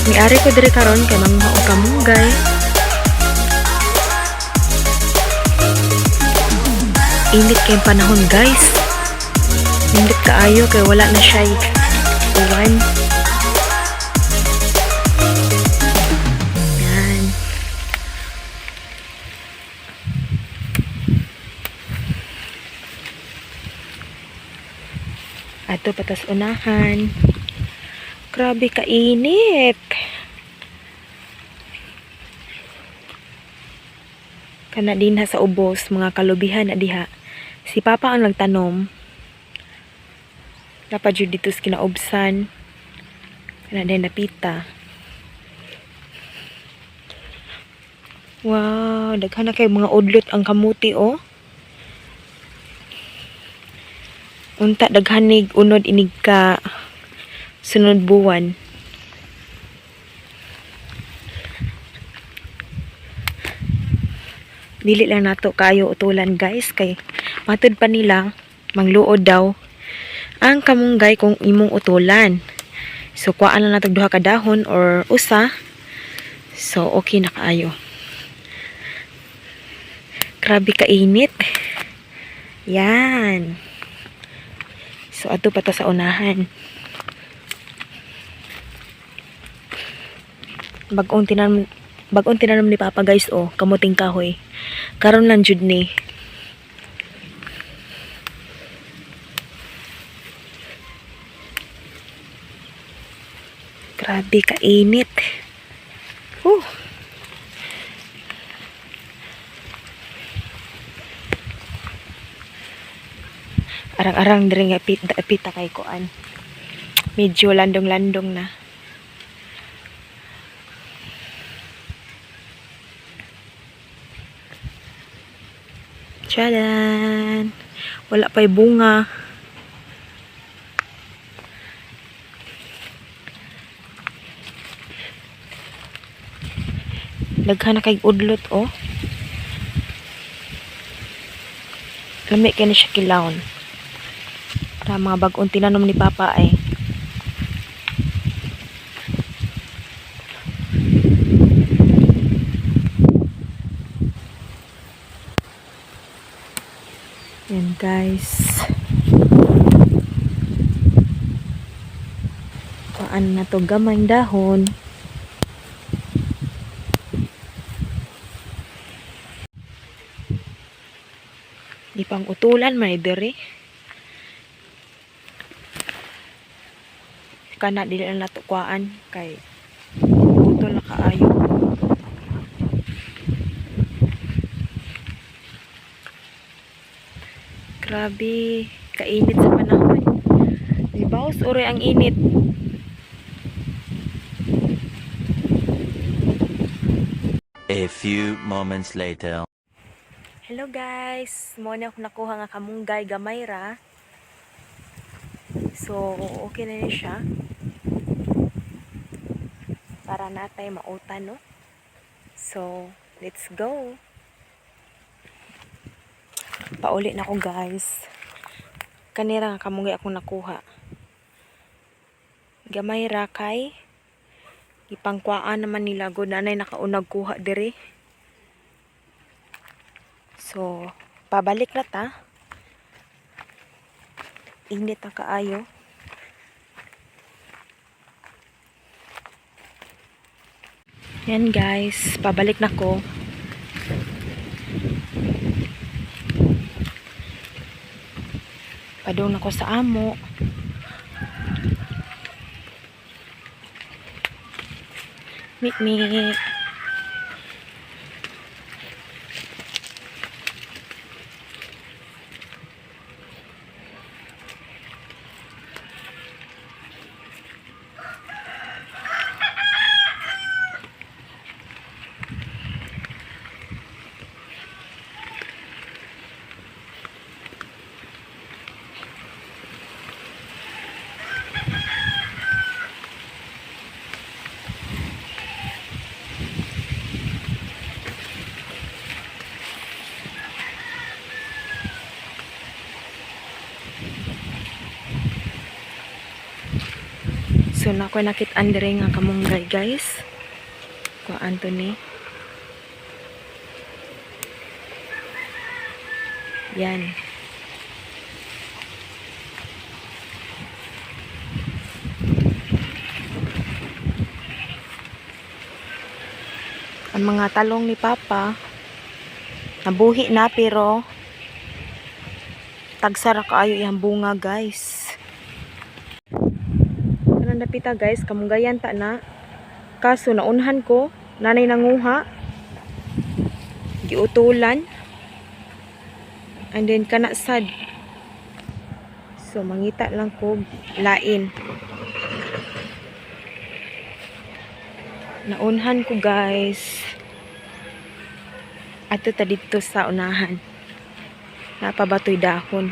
Miari ko diri karon kay manguha og kamunggay. Init kay panahon, guys. Init kaayo kay wala na siya uwan. Yan. Ato patas unahan. Grabe kainit. Kana dinha sa ubos, mga kalubihan na diha. Si Papa ang nagtanom. Dapat jud dito sa kinaubsan. Kana din napita. Wow, daghan na kay mga udlot ang kamuti, oh. Unta daghan nig unod inig ka sunod buwan. Dili lang nato kayo utulan, guys, kay matud pa nila mangluod daw ang kamunggay kung imong utulan. So kuhaan lang nato duha ka dahon or usa. So okay na kaayo. Grabe kainit. Yan. So ato pa ta sa unahan. Bagong tinanom ni Papa, guys, oh, kamuting kahoy. Karon lang jud ni. Grabe kainit. Arang-arang diri nga pita, pita kay kuan. Medyo landong-landong na. Tchadan! Wala pa'y bunga. Daghan na kay udlot, oh. Lami kay ni siya kilawon. Para mga bagong tinanom ni Papa ay. Yan, guys. Kuan na to gamay dahon. Di pang utulan may diri. Kana dili na nato kuan kay utol na kaayo. Grabe, kainit sa panahon. Libaws uri ang init. A few moments later. Hello, guys! Mo na ako nakuha nga kamunggay, gamay ra. So, okay na ni siya. Para natay mautan, no? So, let's go! Pauli na ako, guys. Kanira nga kamunggay akong nakuha. Gamay ra kay ipangkuaan naman nila gud nanay nakaunag kuha diri. So, pabalik na ta. Init na kaayo. Yan, guys, pabalik na ko. Padung na ko sa amo. Meet me. So naa koy nakit-an dire nga kamunggay, guys. Kuan to ni. Yan. Ang mga talong ni Papa nabuhi na, pero tagsa ra kaayo iyang bunga, guys. Kanang dapita, guys, kamunggayan ta na. Kaso naunhan ko, naa nay nanguha. Giutulan. And then kana sad. So mangita lang ko lain. Naunhan ko, guys. Ato ta didto sa unahan. Naa pa ba to'y dahon?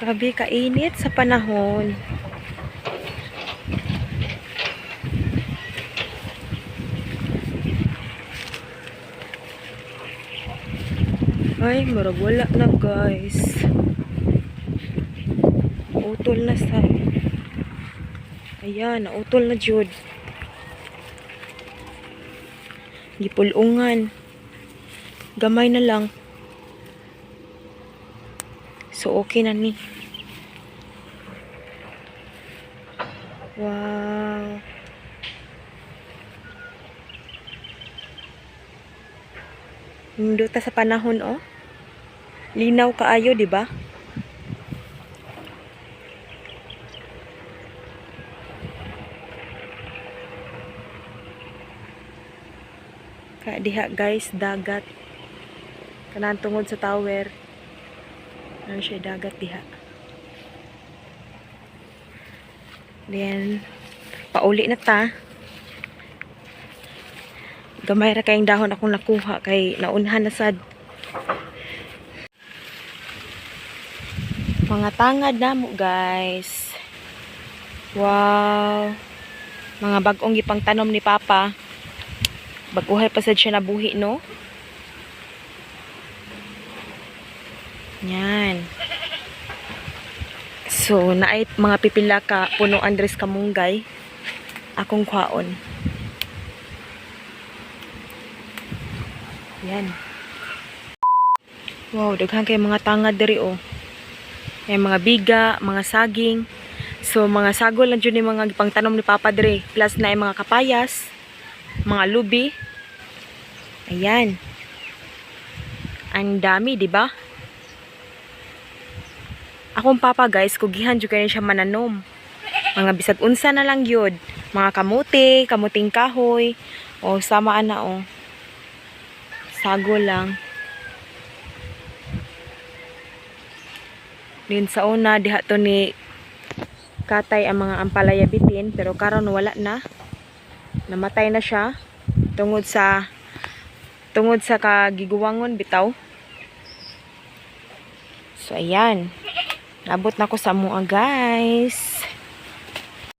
Grabe kainit sa panahon. Ay, murag wala na, guys. Utol na sa. Ayan, nautol na jud. Gipulungan. Gamay na lang. So, okay na ni. Wow. Nindota sa panahon, oh. Linaw kaayo, di ba? Ka diha, guys, dagat. Kanang tungod sa tower. Ano siya, dagat diha. Then pauli na ta. Gamay ra kayong dahon akong nakuha kay naunhan na sad. Mga tangad namo, guys. Wow. Mga bag-ong gipang tanom ni Papa. Bag-uhay pa sad siya nabuhi, no? Yan. So, naay mga pipila ka puno diri's kamunggay. Akong kwaon. Yan. Wow, daghan kay mga tangad diri oh. May mga biga, mga saging. So, mga sagol lang jud ni mga gipangtanom ni Papa diri. Plus naay mga kapayas, mga lubi. Ayan. Ang dami, di ba? Akong papa, guys, kugihan jud kaayo siya mananom. Mga bisag unsa na lang yun. Mga kamuti, kamuting kahoy. O, samaan na o. Sago lang. Din sa una, diha to ni katay ang mga ampalaya bitin, pero karon wala na. Namatay na siya tungod sa kagiguwangon bitaw. So ayan. Nabot na ko sa mua, guys.